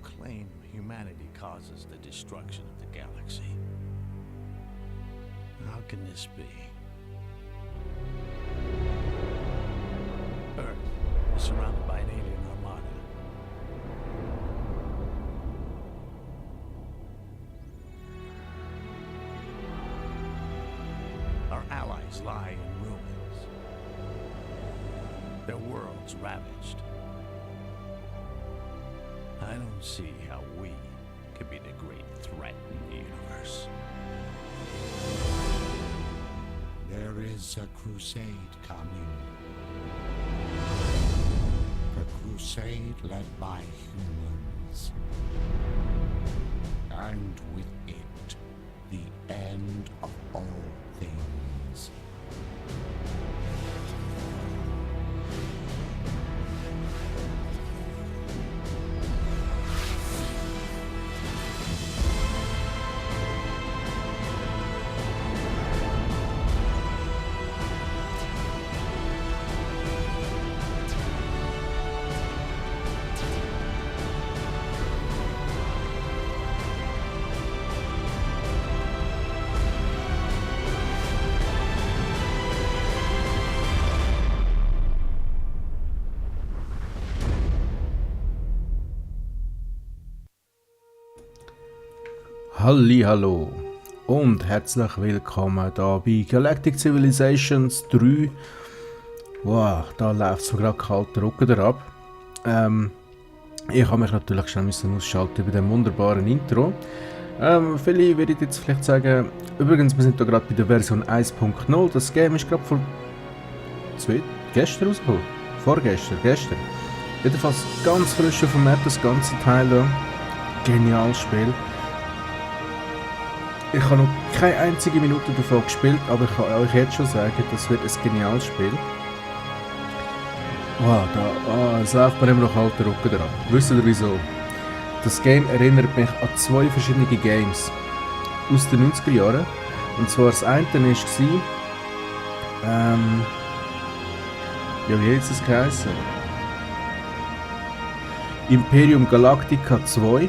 claim humanity causes the destruction of the galaxy. How can this be? Earth is surrounded by an alien armada. Our allies lie in ruins. Their worlds ravaged. I don't see how we could be the great threat in the universe. There is a crusade coming. A crusade led by humans. And with it, the end of all things. Hallihallo und herzlich willkommen da bei Galactic Civilizations 3. Wow, da läuft es mir gerade kalt der Rücken ab. Ich habe mich natürlich schnell ausschalten bei dem wunderbaren Intro. Viele werden jetzt vielleicht sagen, übrigens, wir sind da gerade bei der Version 1.0. Das Game ist gerade gestern rausgekommen. Gestern. Jedenfalls ganz frisch auf dem Markt, das ganze Teil da. Geniales Spiel. Ich habe noch keine einzige Minute davon gespielt, aber ich kann euch jetzt schon sagen, das wird ein geniales Spiel. Wow, es läuft mir immer noch kalter Rücken dran. Wisst ihr wieso? Das Game erinnert mich an zwei verschiedene Games aus den 90er Jahren. Und zwar das eine war, wie hat es geheißen? Imperium Galactica 2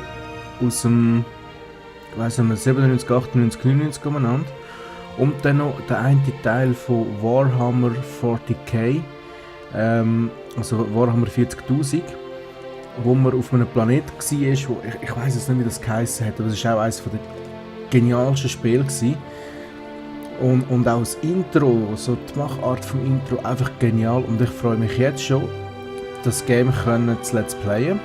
aus dem, ich weiss nicht mehr, 97, 98, 99 umeinander. Und dann noch der eine Teil von Warhammer 40k, also Warhammer 40.000, wo man auf einem Planeten war, wo ich weiss jetzt nicht, wie das geheißen hat, aber es war auch eines der genialsten Spiele gewesen. Und auch das Intro, so die Machart vom Intro, einfach genial. Und ich freue mich jetzt schon, das Game zu Let's Playen.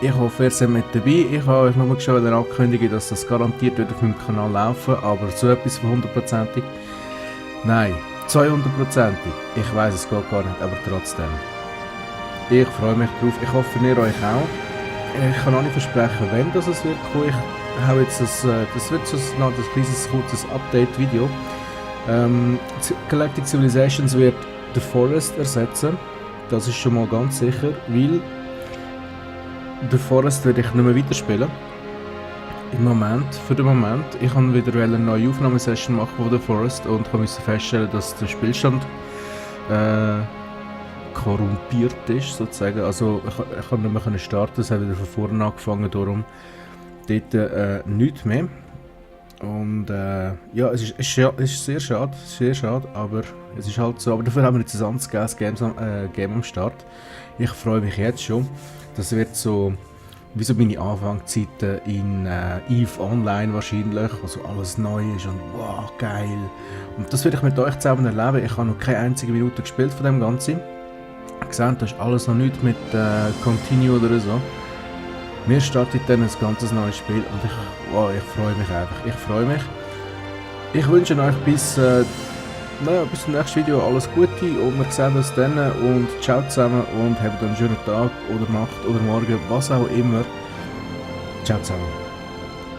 Ich hoffe, ihr seid mit dabei. Ich habe euch nur schon ankündigen, dass das garantiert wird auf meinem Kanal laufen, aber so etwas von 100%ig. Nein, 200%ig. Ich weiss, es geht gar nicht, aber trotzdem. Ich freue mich drauf. Ich hoffe, ihr euch auch. Ich kann auch nicht versprechen, wenn das es wird kommen. Ich habe jetzt das wird so ein kleines, kurzes Update-Video. Galactic Civilizations wird The Forest ersetzen. Das ist schon mal ganz sicher, weil The Forest werde ich nicht mehr weiterspielen. Für den Moment. Ich habe wieder eine neue Aufnahmesession machen von The Forest und musste feststellen, dass der Spielstand korrumpiert ist, sozusagen. Also ich konnte nicht mehr starten, es hat wieder von vorne angefangen, darum dort nichts mehr. Und ja, es ist sehr schade, aber es ist halt so. Aber dafür haben wir jetzt ein anderes Game am Start. Ich freue mich jetzt schon. Das wird so wie so meine Anfangszeiten in EVE Online wahrscheinlich, wo so alles neu ist und wow, geil. Und das werde ich mit euch zusammen erleben. Ich habe noch keine einzige Minute gespielt von dem Ganzen. Gesehen, das ist alles noch nicht mit Continue oder so. Mir startet dann ein ganz neues Spiel und ich freue mich einfach. Ich freue mich. Ich wünsche euch bis zum nächsten Video alles Gute und wir sehen uns dann und ciao zusammen und habt einen schönen Tag oder Nacht oder Morgen, was auch immer. Ciao zusammen.